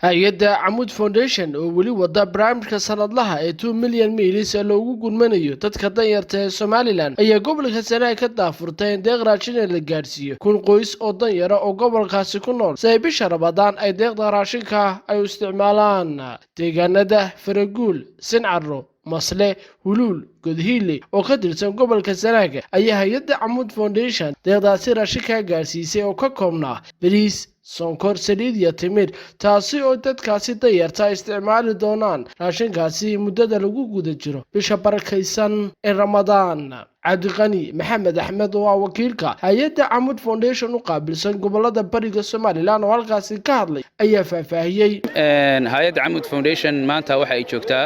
Hay-adda Camud Foundation oo weli wada barnaamijka sanadlaha ee 2 Million Meals ee loogu gurmanayo dadka danyarta ee Somaliland ayaa gobolka Sanaag ka daahfurtay in deeq raashin la gaadhsiiyo 1000 qoys oo danyara oo gobolkaasi ku nool, si ay bisha Ramadaan ay deeqda raashinka ay u isticmaalaan. Deegaanada Faraguul, Sincaro, Masle, Huluul, Godhiile oo ka tirsan gobolka Sanaag ayaa hay-adda Camud Foundation deeqdaasi raashinka gaadhsiisay oo ka koobnaa bariis, sonkor, saliid iyo timir, taasi oo dadkaasi danyarta ay isticmaali doonaan raashinkaasi muddada lagu guda jiro bisha barakaysan ee Ramadaan. Cabdiqani Maxamed Axmed oo ah wakiilka hay-adda Camud Foundation u qaabilsan gobolada bariga Somaliland oo halkaasi ka hadlay ayaa faahfaahiyey. Hay-adda Camud Foundation maanta waxa ay joogtaa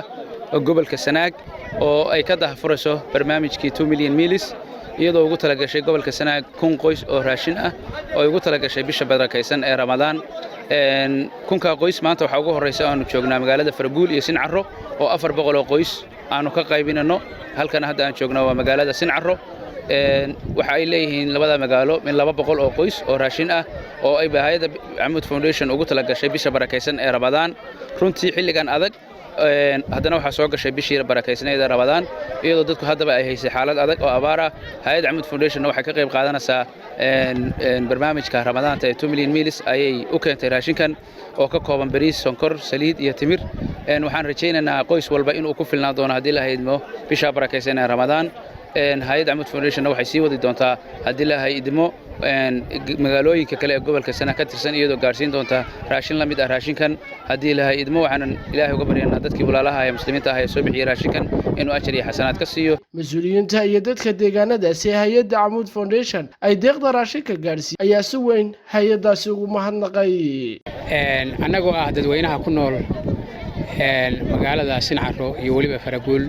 gobolka Sanaag oo ay ka daahfurayso barnaamijkii 2 Million Meals, iyadoo ugu talagashay gobolka Sanaag 1000 qoys oo raashin ah oo ay ugu talagashay bisha barakaysan ee Ramadaan. 1000-kaa qoys maanta waxaa ugu horraysa aanu joognaa magaalada Faraguul iyo Sincaro oo 400 oo qoys aanu ka qaybinanno. Halkan hadda aan joognaa waa magaalada Sincaro. Waxa ay leeyihiin labada magaalo min 200 oo qoys oo raashin ah oo ay hay-adda Camud Foundation ugu talagashay bisha barakaysan ee Ramadaan. Runtii xilligan adag haddana waxaa soo gashay bishii barakaysnayd ee Ramadaan, iyadoo dadku haddaba ay haysay xaalad adag oo abaar ah. Hay-adda Camud Foundationna waxay ka qayb qaadanaysaa barnaamijka Ramadaanta ee 2 Million Meals ayay u keentay raashinkan oo ka kooban bariis, sonkor, saliid iyo timir. Waxaan rajaynaynaa qoys walba inuu ku filnaan doono, haddii la idmo, bishaa barakaysan ee Ramadaan. Hay-adda Camud Foundationna waxay sii wadi doontaa, haddii la idmo, magaalooyinka kale ee gobolka Sanaag ka tirsan, iyadoo gaarsiin doonta raashin la mid ah raashinkan, haddii Ilaahay idmo. Waxaanan Ilaahay uga baryanaa dadkii walaalaha ee muslimiinta ah ee soo bixiyey raashinkan inuu ajar iyo xasanaad ka siiyo. Mas-uuliyiinta iyo dadka deegaanadaasi hay-adda Camud Foundation ay deeqda raashinka gaadhsiiy ayaa si weyn hay-addaasi ugu mahadnaqay. Annagoo ah dadweynaha ku nool magaalada Sincaro iyo weliba Faraguul,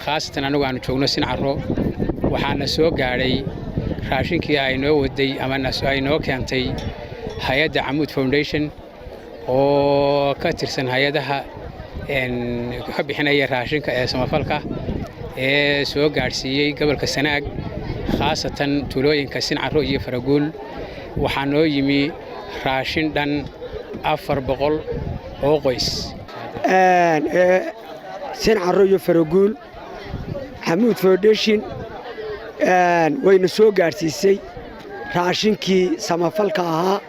khaasatan annagu aanu joogno Sincaro, waxaana soo gaadhay raashinkii ay noo waday ama ay noo keentay hay-adda Camuud Foundation oo ka tirsan hay-adaha ka bixinaya raashinka ee samafalka ee soo gaadhsiiyey gobolka Sanaag, khaasatan tuulooyinka Sincaro iyo Faraguul. Waxaa noo yimi raashin dhan 400 oo qoys. Sincaro iyo Faraguul, Camuud Foundation wayna soo gaadhsiisay raashinkii samafalka ahaa.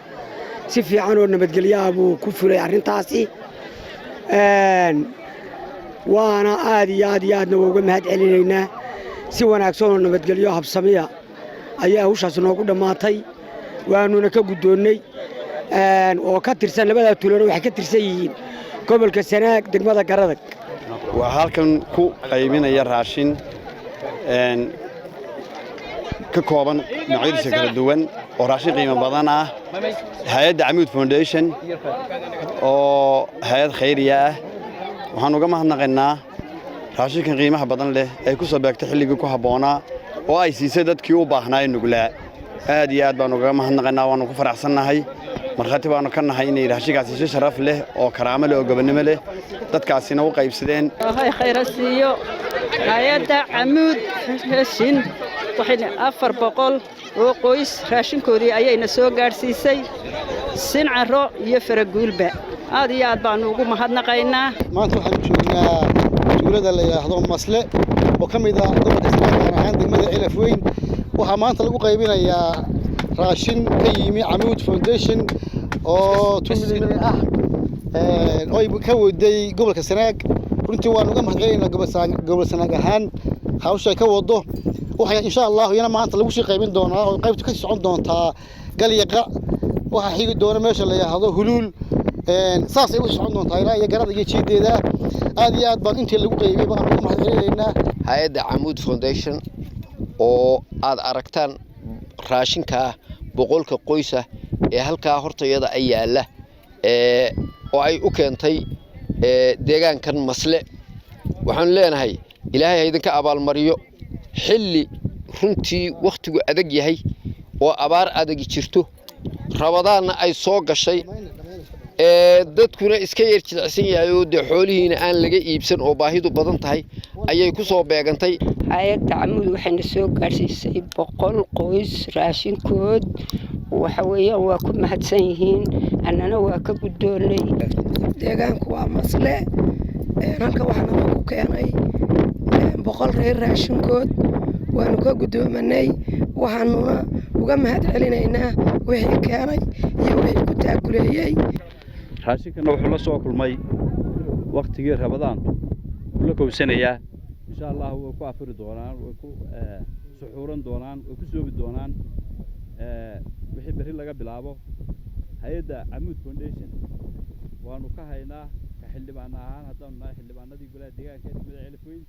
Si fiican oo nabadgelyaha buu ku fulay arrintaasi, waana aad iyo aad iyo aadna waa uga mahad celinaynaa. Si wanaagsan oo nabadgelyo habsamiya ayaa hawshaas noogu dhammaatay, waanuna ka guddoonnay. Oo ka tirsan labadaa tuulona waxay ka tirsan yihiin gobolka Sanaag, degmada Garadag. Waa halkan ku qaybinaya raashin ka kooban noocyadiisa kala duwan oo raashin qiimo badan ah, hay-adda Camuud Foundation oo hay-ad khayriya ah. Waxaan uga mahadnaqaynaa raashinkan qiimaha badan leh ay ku soo beegtay xilligii ku habboonaa oo ay siisay dadkii u baahnaa ee nuglaa. Aad iyo aad baanu ugaga mahadnaqaynaa, waannu ku faraxsannahay, markhaati baanu ka nahay inay raashinkaasi si sharaf leh oo karaamo leh oo gobonnimo leh dadkaasina u qaybsadeen. Ilaahay khayra siiyo hay-adda Camuud Foundation. Waxayna 400 oo qoys raashinkoodii ayayna soo gaadhsiisay Sincaro iyo Faraguulba. Aad iyo aad baannu ugu mahadnaqaynaa. Maanta waxaanu joognaa tuulada la yidhaahdo Masle oo ka mid ah gobolka Sanaag, gaar ahaan degmada Cilaf Weyn. Waxaa maanta lagu qaybinayaa raashin ka yimi Camuud Foundation oo 2 milyan ah oo ay ka waday gobolka Sanaag. Runtii waan uga mahadcelinaynaa gobol Sanaag ahaan hawsha ay ka wado. Waxay insha Allah iyana maanta lagu sii qaybin doonaa oo qaybtu ka socon doontaa Galyaqa. Waxaa xigi doona meesha la yidhaahdo Huluul. Saasay u socon doontaa ilaa iyo Garada iyo jiideeda. Aad iyo aad baan intii lagu qaybiyey baan uga mahadcelinaynaa. Hay-adda Camuud Foundation oo aad aragtaan raashinkaa 100-ka qoysa ee halkaa hortayada ay yaalla oo ay u keentay deegaankan Masle, waxaanu leenahay Ilaahay ha idinka abaalmariyo. Xilli runtii wakhtigu adag yahay oo abaar adagi jirto, Ramadaanna ay soo gashay. Dadkuna iska yar jilicsan yahay oo dee xoolihiina aan laga iibsan oo baahidu badan tahay ayay ku soo beegantay. Hay-adda Camuud waxayna soo gaadhsiisay 100 qoys raashinkood. Waxa weeyaan waa ku mahadsan yihiin, annana waa ka guddoonnay. Deegaanku waa Masle. Halka waxaa nala ku keenay 100 reer raashinkood. Waanu ka guddoomanay, waxaanuna uga mahad celinaynaa wixii keenay iyo wixii ku taakuleeyey. Raashinkana wuxuu la soo kulmay waktigii Rabadaan wuu la kowsanayaa. Insha Allah way ku afuri doonaan, way ku suxuuran doonaan, way ku soomi doonaan wixii berri laga bilaabo. Hay-adda Camuud Foundation waanu ka haynaa ka xildhibaan ahaan, haddaanu nahay xildhibaanadii golaha deegaanka degmada Ceelafweyn.